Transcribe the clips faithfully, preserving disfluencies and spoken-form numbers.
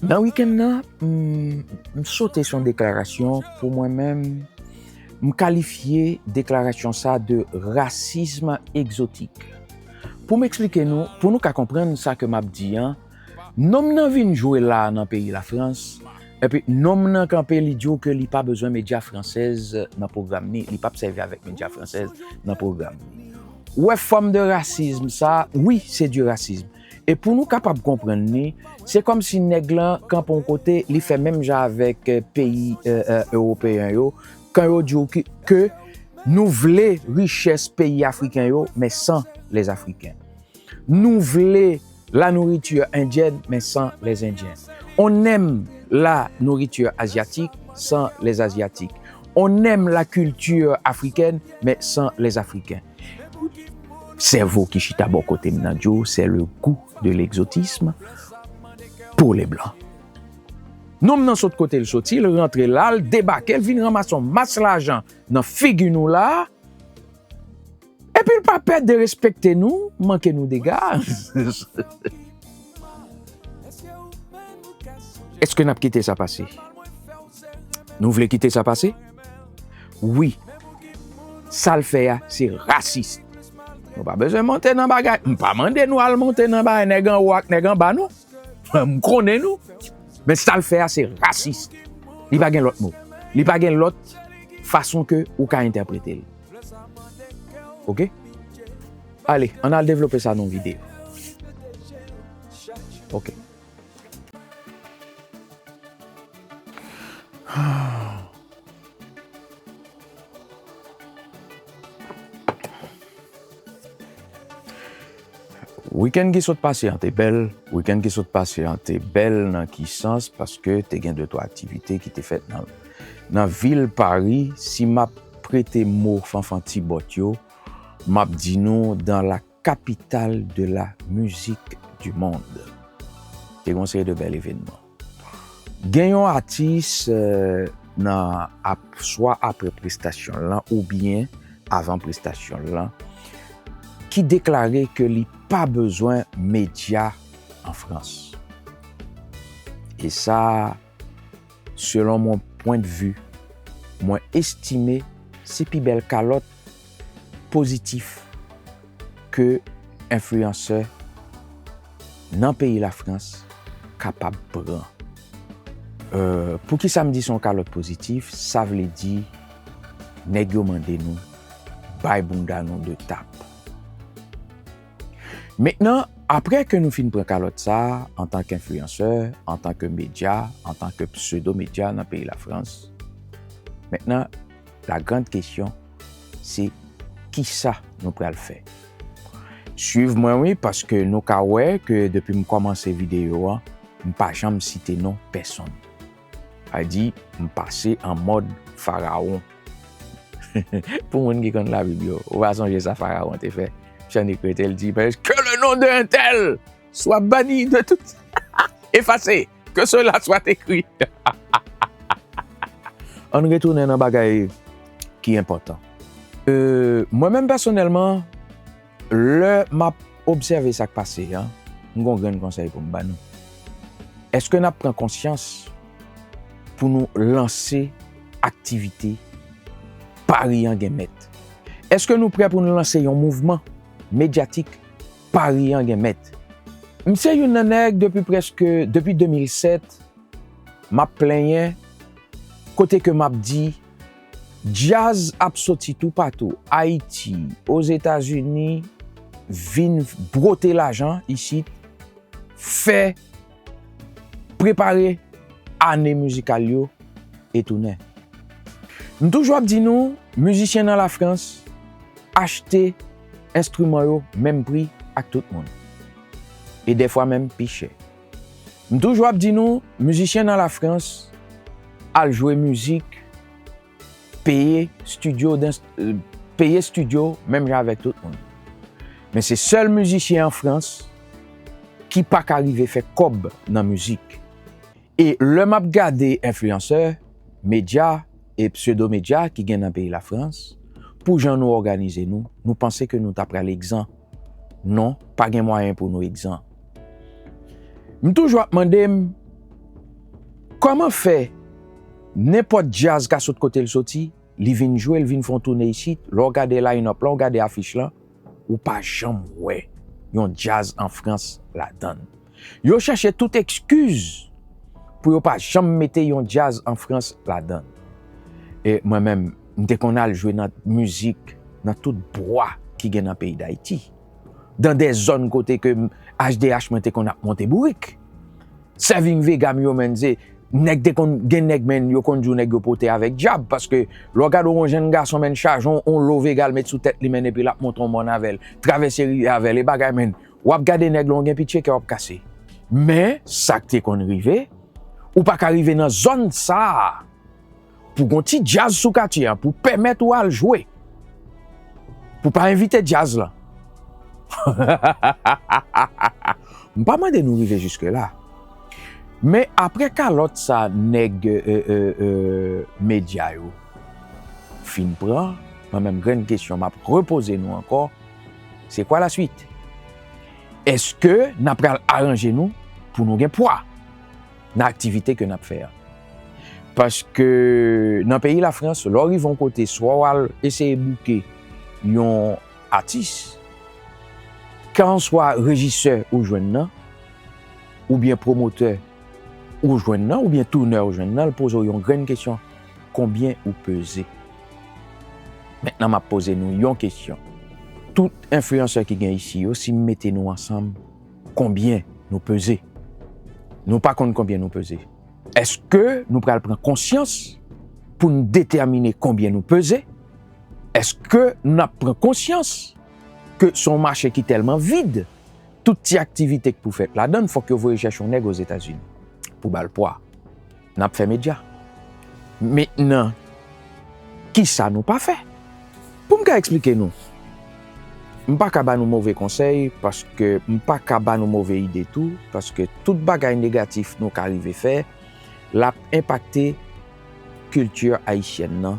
Nan wikenn nan, m, m sote sou yon deklarasyon, pou mwen menm, m kalifye deklarasyon sa de rasism egzotik. Pou m eksplike nou, pou nou ka konprann sa ke m ap di an, nonm nan vin jwe la nan peyi Lafrans, epi nonm nan kanpe, li di w ke li pa bezwen medya fransèz nan pwogram ni, li p ap sèvi avèk medya fransèz nan pwogram ni. Ou wè fòm de rasism sa, wi, se du racisme. E pou nou kapab konprann li, se kòmsi nèg lan kanpe yon kote, li fè menm jan avèk, eh, peyi, eh, eh, ewopeyen yo, kan yo di w ki, ke nou vle richès peyi afriken yo, men san les Africains. Nou vle la nourriture indienne, mais sans les Indiens. On aime la nourriture asiatique sans les Asiatiques. On aime la culture africaine, mais sans les Africains. Sèvo ki chita bò kote m nan di w, c'est le goût de l'exotisme pour les Blancs. Nonm nan sot kote l soti, l rantre la, l debake, l vin ranmase yon mas lajan nan figi nou la, epi l pa pè derespekte nou, manke nou dega. Èske n ap kite sa pase? Nou vle kite sa pase? Wi. Sa l fè a, se rasis. Nou pa bezwen monte nan bagay. M pa mande nou al monte nan bagay nèg anwo ak nèg anba, non. M konnen nou. Men sa l fè a, se rasis. Li pa gen lòt mo. Li pa gen lòt fason ke ou ka entèprete l. Oke? Ale, ann al devlope sa nan yon videyo. Oke. Wikenn ki sot pase an te bèl. Wikenn ki sot pase an te bèl nan ki sans? Paske te gen de twa aktivite ki te fèt nan, nan vil Pari. Si m ap prete mo Fanfan Tibòt yo, m ap di nou dans la capitale de la musique du monde. Te gen yon seri de bèl evènman. Gen yon atis, eh, nan ap, swa apre prestasyon l lan oubyen avan prestasyon l lan, ki deklare ke li pa bezwen medya an Frans. E sa, selon mon pwendvi, mwen estime se pi bèl kalòt pozitif ke enfliyansè nan peyi Lafrans kapab pran. Euh, poukisa m di se yon kalòt pozitif? Sa vle di, nèg yo mande nou bay bounda nou de tap. Mentnan, apre ke nou fin pran kalòt sa a, antanke enfliyansè, antanke medya, antanke pseudo medya nan peyi Lafrans, mentnan, la grande question, se kisa nou pral fè? Swiv mwen wi, paske nou ka wè ke depi m kòmanse videyo an, m pa janm site non pèsonn. Sa di, m pase an mòd farawon. Pou moun ki konn Labib yo, ou pa sonje sa farawon te fè? Misye annik rete, l di, que le nom de un tel soit banni de tout, effacé, que cela soit écrit. Ann retounen nan bagay ki enpòtan. Euh, mwen menm pèsonèlman, lè m ap obsève sa k pase a, m gon grenn konsèy pou m ba nou. Èske n ap pran konsyans pou nou lanse aktivite Pari an gen mèt? Èske nou prè pou nou lanse yon mouvman medyatik Pari an gen mèt? M se youn nan nèg depi prèske, depi de mil sèt, m ap plenyen kote ke m ap di djaz ap soti toupatou, Ayiti, Ozetazini, vin bwote lajan isit, fè, prepare ane mizikal yo e tounen. M toujou ap di nou, mizisyen nan Lafrans achte enstriman yo menm pri ak tout moun. E dèfwa menm pi chè. M toujou ap di nou, mizisyen nan Lafrans al jwe mizik, peye estidyo, peye estidyo menm jan avèk tout moun. Men se sèl mizisyen an Frans ki pa ka rive fè kòb nan mizik. E lè m ap gade enfliyansè, medya e pseudo medya ki gen nan peyi Lafrans, pou jan nou òganize nou, nou panse ke nou ta pral egzan. Non, pa gen mwayen pou nou egzan. M toujou ap mande m, Kòman fè nenpòt djaz ka sot kote l soti, li vin jwe, li vin fè yon toune isit, lè w gade line-up lan, w gade afich lan, ou pa janm wè yon djaz an Frans ladan l. Yo chèche tout ekskiz pou yo pa janm mete yon djaz an Frans ladan l. E mwen menm, m te konn al jwe nan mizik nan tout bwa ki gen nan peyi Dayiti. Dan de zòn kote ke m, H D H mwen te konn ap monte bourik. Serving Vega m yo menm, se nèg te konn, gen nèg menm yo konn di w nèg yo pote avèk dyab, paske lè w gade yon jèn gason menm chaje yon, yon lo Vega l met sou tèt li menm epi l ap monte yon mòn avè l, travèse rivyè avè l, e bagay menm, w ap gade nèg lan w gen pitye kè w ap kase. Men, sa k te konn rive, ou pa ka rive nan zòn sa a, pou gon ti djaz sou katye a, pou pèmèt ou al jwe, pou pa envite djaz lan. M pa mande nou rive jiske la. Men apre kalòt sa nèg, e, e, e, medya yo fin pran, mwen menm grenn kesyon m ap repoze nou ankò, se kwa la swit? Èske n ap pral aranje nou pou nou gen pwa nan aktivite ke n ap fè a? Paske nan peyi Lafrans, lè w rive yon kote, swa w al eseye bouke yon atis, kèlkanswa rejisè ou jwenn nan, oubyen pwomotè ou jwenn nan, oubyen tounè ou jwenn nan, l poze w yon grenn kesyon, konbyen ou peze? Mentnan, m ap poze nou yon kesyon. Tout enfliyansè ki gen isi yo, si m mete nou ansanm, konbyen nou peze? Nou pa konn konbyen nou peze. Èske nou pral pran konsyans pou n detèmine konbyen nou peze? Èske n ap pran konsyans ke se yon mache ki tèlman vid, tout ti aktivite k pou fèt ladan l, fòk yo voye chèche yon nèg Ozetazini pou ba l pwa? N ap fè medya. Mentnan, kisa nou pa fè? Pou m ka eksplike nou, m pa ka ba nou move konsèy, paske m pa ka ba nou move ide tou, paske tout bagay negatif nou ka rive fè, l ap enpakte kilti ayisyèn nan.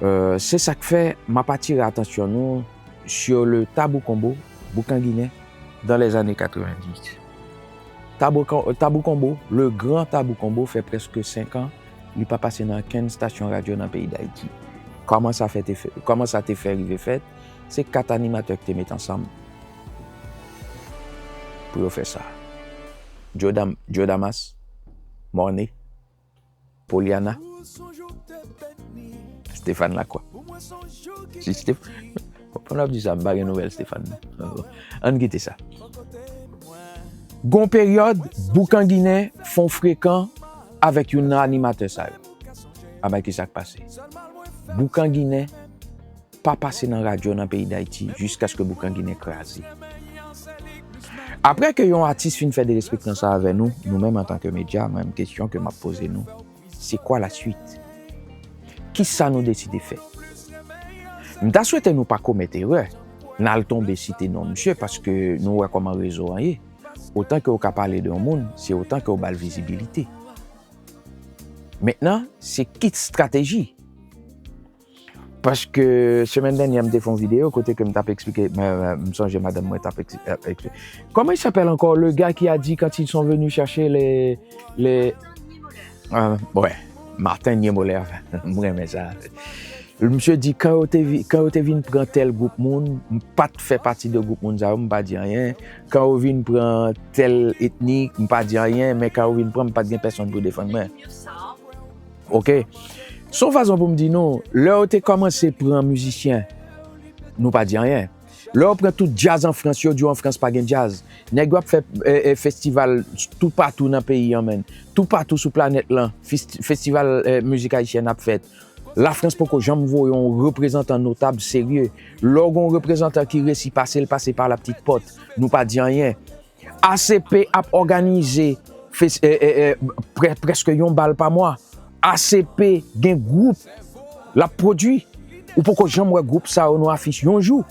Euh, se sa k fè m ap atire atansyon nou sur le Tabou Combo, Boukan Ginen, dans les années quatre-vingt-dix. Tabou, Tabou Combo, le grand Tabou Combo, fè prèske senk an li pa pase nan okenn stasyon radyo nan peyi Dayiti. Kòman sa fè te fè, kòman sa te fè rive fèt? Se kat animatè ki te met ansanm pou yo fè sa. Joe Dam-, Joe Damas, Morne, Poliana, Stéphane Lacroix. Si Stéph-, pandan w ap di sa, m pa gen nouvèl Stéphane. Ann kite sa. Gon peryòd, Boukan Ginen fè yon frekan avèk youn nan animatè sa yo. Anben, ki sa k pase? Boukan Ginen pa pase nan radyo nan peyi Dayiti jiskaske Boukan Ginen kraze. Apre ke yon atis fin fè derespektan sa avè nou, nou menm antanke medya, mwen menm kesyon ke m ap poze nou, se kwa la swit? Kisa nou deside fè? M ta swete nou pa komèt erè, n al tonbe site non misye, paske nou wè kòman rezo an ye. Otan ke w ka pale de yon moun, se otan ke w ba l vizibilite. Mentnan, se ki estrateji? Paske semèn dènyè, m te fè yon videyo kote ke m t ap eksplike, m, m, m sonje madanm mwen t ap eks-, ap eksplike. Comment il s'appelle encore le gars qui a dit quand ils sont venus chercher les, les, ah, ouais, Martin Niemöller, m renmen sa. Misye di, kan yo te vi-, kan yo te vin pran tèl gwoup moun, m pa t fè pati de gwoup moun sa yo, m pa di anyen. Kan yo vin pran tèl etnik, m pa di anyen, men kan yo vin pran, m pa t gen pèsonn pou defann mwen. Oke? Se yon fason pou m di nou, lè yo te kòmanse pran mizisyen, nou pa di anyen. Lè yo pran tout djaz an Frans, yo di w an Frans pa gen djaz. Nèg yo ap fè, e, e, festival toupatou nan peyi an, menm. Toupatou sou planèt lan, fis-, festival, e, mizik ayisyèn ap fèt. Lafrans poko janm voye yon reprezantan notab serye. Lè w gen yon reprezantan ki resi pase, l pase pa la petite porte. Nou pa di anyen. A C P ap òganize fes-, e, e, e, prè-, prèske yon bal pa mwa. A C P gen gwoup l ap pwodui. Ou poko janm wè gwoup sa yo nan afich yon jou.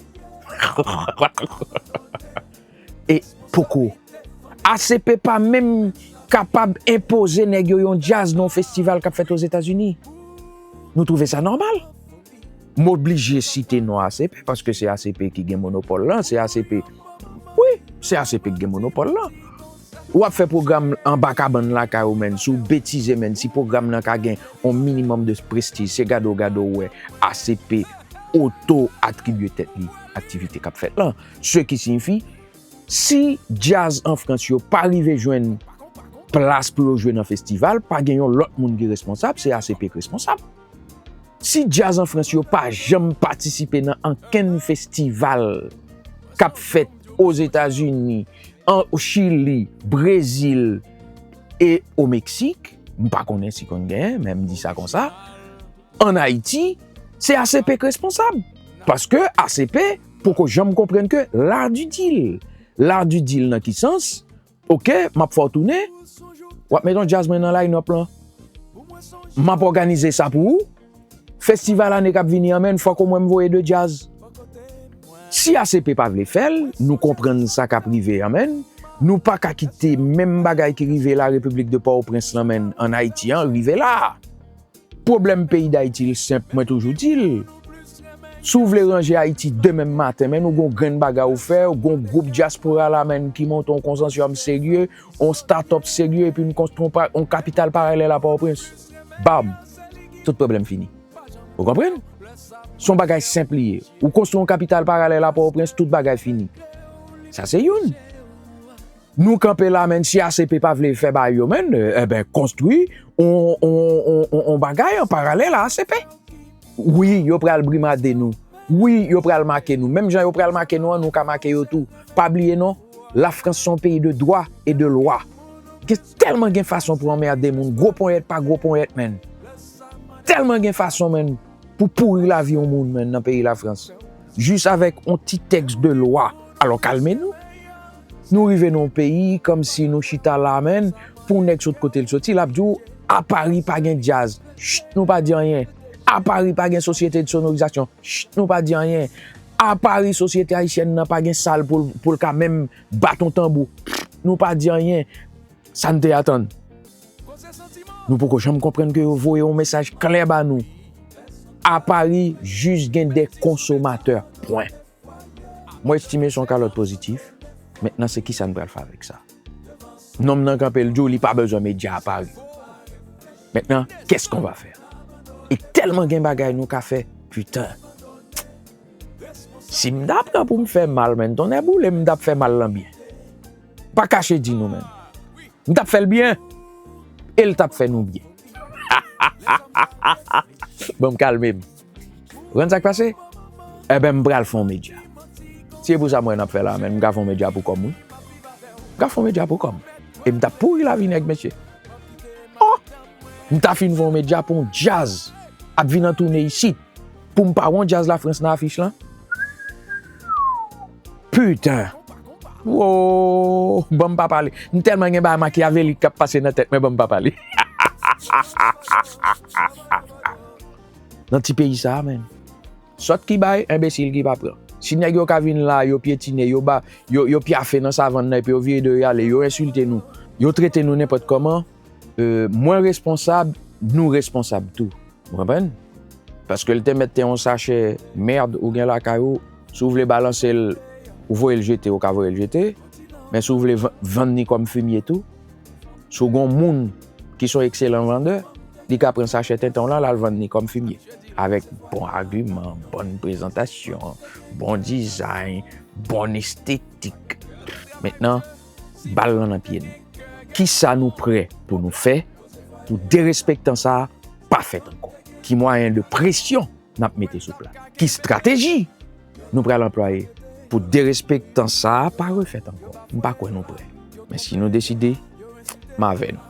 E poko. A C P pa menm kapab enpoze nèg yo yon djaz nan yon festival k ap fèt Ozetazini. Nou twouve sa nòmal? M oblije site non A C P, paske se A C P ki gen monopòl lan, se A C P, wi, se A C P ki gen monopòl lan. W ap fè pwogram anba kabann lakay ou, menn. Si w betize, menn, si pwogram nan ka gen yon minimòm de prestij, se gade w gade w wè A C P oto atribye tèt li aktivite k ap fèt lan. Se ki siyifi, si djaz an Frans yo pa rive jwenn plas pou yo jwe nan festival, pa gen yon lòt moun ki responsab, se A C P k responsab. Si djaz an Frans yo pa janm patisipe nan ankenn festival k ap fèt Ozetazini, an Chili, Brezil e o Meksik, m pa konnen si konn genyen, men m di sa konsa, ann Ayiti, se A C P k responsab. Paske A C P poko janm konprann ke l'art du deal. L'art du deal nan ki sans? Oke, m ap fè w tounen. W ap met yon djaz mwen nan line-up lan. M ap òganize sa pou ou. Festival ane k ap vini an, menn, fòk omwen m voye de djaz. Si A C P pa vle fè l, nou konprann sa k ap rive an, menn. Nou pa ka kite menm bagay ki rive la Repiblik de Pòtoprens lan, menn, ann Ayiti an, rive la. Pwoblèm peyi Dayiti l senp, mwen toujou di l. Si w vle ranje Ayiti demen maten, menn, ou gon grenn bagay ou fè, ou gon gwoup dyaspora la, menn, ki monte yon konsosyòm serye, yon start-up serye, epi n konstwi yon pa- yon kapital paralèl a Pòtoprens. Bam! Tout pwoblèm fini. Ou konprann? Se yon bagay senp li ye. Ou konstwi yon kapital paralèl a Pòtoprens, tout bagay fini. Sa se youn. Nou kanpe la, menn, si A C P pa vle fè bagay yo, menn, enben, konstwi on, on, on, on, on bagay an paralèl a A C P. Wi, yo pral brimade nou. Wi, yo pral make nou. Menm jan yo pral make nou an, nou ka make yo tou. Pa bliye non, Lafrans se yon peyi de dwa e de lwa. Gen tèlman gen fason pou anmède moun, gwo ponyèt pa gwo ponyèt, menn. Tèlman gen fason, menn, pou pouri lavi yon moun, menn, nan peyi Lafrans. Jis avèk yon ti tèks de lwa. Alò, kalme nou. Nou rive nan yon peyi kòmsi nou chita la, menn, pou yon nèg sot kote l soti, l ap di w, a Pari pa gen djaz. Chit, nou pa di anyen. A Pari pa gen sosyete de sonorizasyon. Chit, nou pa di anyen. A Pari, sosyete ayisyèn nan pa gen sal pou l, pou l ka menm bat yon tanbou. Nou pa di anyen. Sa n te atann? Nou poko janm konprann ke yo voye yon mesaj klè ba nou. A Pari, jis gen de konsomatè. Pwen. Mwen estime se yon kalòt pozitif. Mentnan, se kisa n pral fè avèk sa? Nonm nan kanpe, l di w li pa bezwen medya a Pari. Maintenant, qu'est-ce qu'on va faire? E tèlman gen bagay nou ka fè, putain. Si m ta pran pou m fè mal, menn, tonnè boule, m t ap fè mal lan byen. Pa kache di nou, menn. M t ap fè l byen. E l t ap fè nou byen. Bon, m kalme m. Ou konn sa k pase? Enben, m pral fè yon medya. Si e pou sa m wè n ap fè la, menn, m ka fè yon medya pou kò m, wi. M ka fè yon medya pou kò m. E m t ap pouri lavi nèg, mesye. Oh! M ta fin fè yon medya pou yon djaz ap vin an toune isit. Pou m pa wè yon djaz Lafrans nan afich lan? Putain! Wo! Ban m pa pale. M tèlman gen bagay makyavelik k ap pase nan tèt mwen, ban m pa pale. Nan ti peyi sa a, menn. Sòt ki bay, enbesil ki pa pran. Si nèg yo ka vin la, yo pyetine, yo ba, yo, yo pyafe nan savann nan, epi yo vire do yo ale, yo ensilte nou, yo trete nou nenpòt kòman, euh, mwen responsab, nou responsab tou. Ou konprann? Paske l te mèt te yon sachè mèd ou gen lakay ou, si w vle balanse l, ou voye l jete, ou ka voye l jete. Men si w vle van- vann li kòm fimye tou, si w gon moun ki se yon ekselan vandè, li ka pran sachè tenten w lan, l al vann li kòm fimye. Avèk bon agiman, bòn prezantasyon, bon dizay, bon estetik. Mentnan, bal lan nan pye nou. Kisa nou prè pou nou fè pou derespektan sa a pa fèt ankò? Ki mwayen de presyon n ap mete sou plas? Ki estrateji nou pral anplwaye pou derespektan sa a pa refèt ankò? M pa kwè nou prè. Men si nou deside, m avè nou.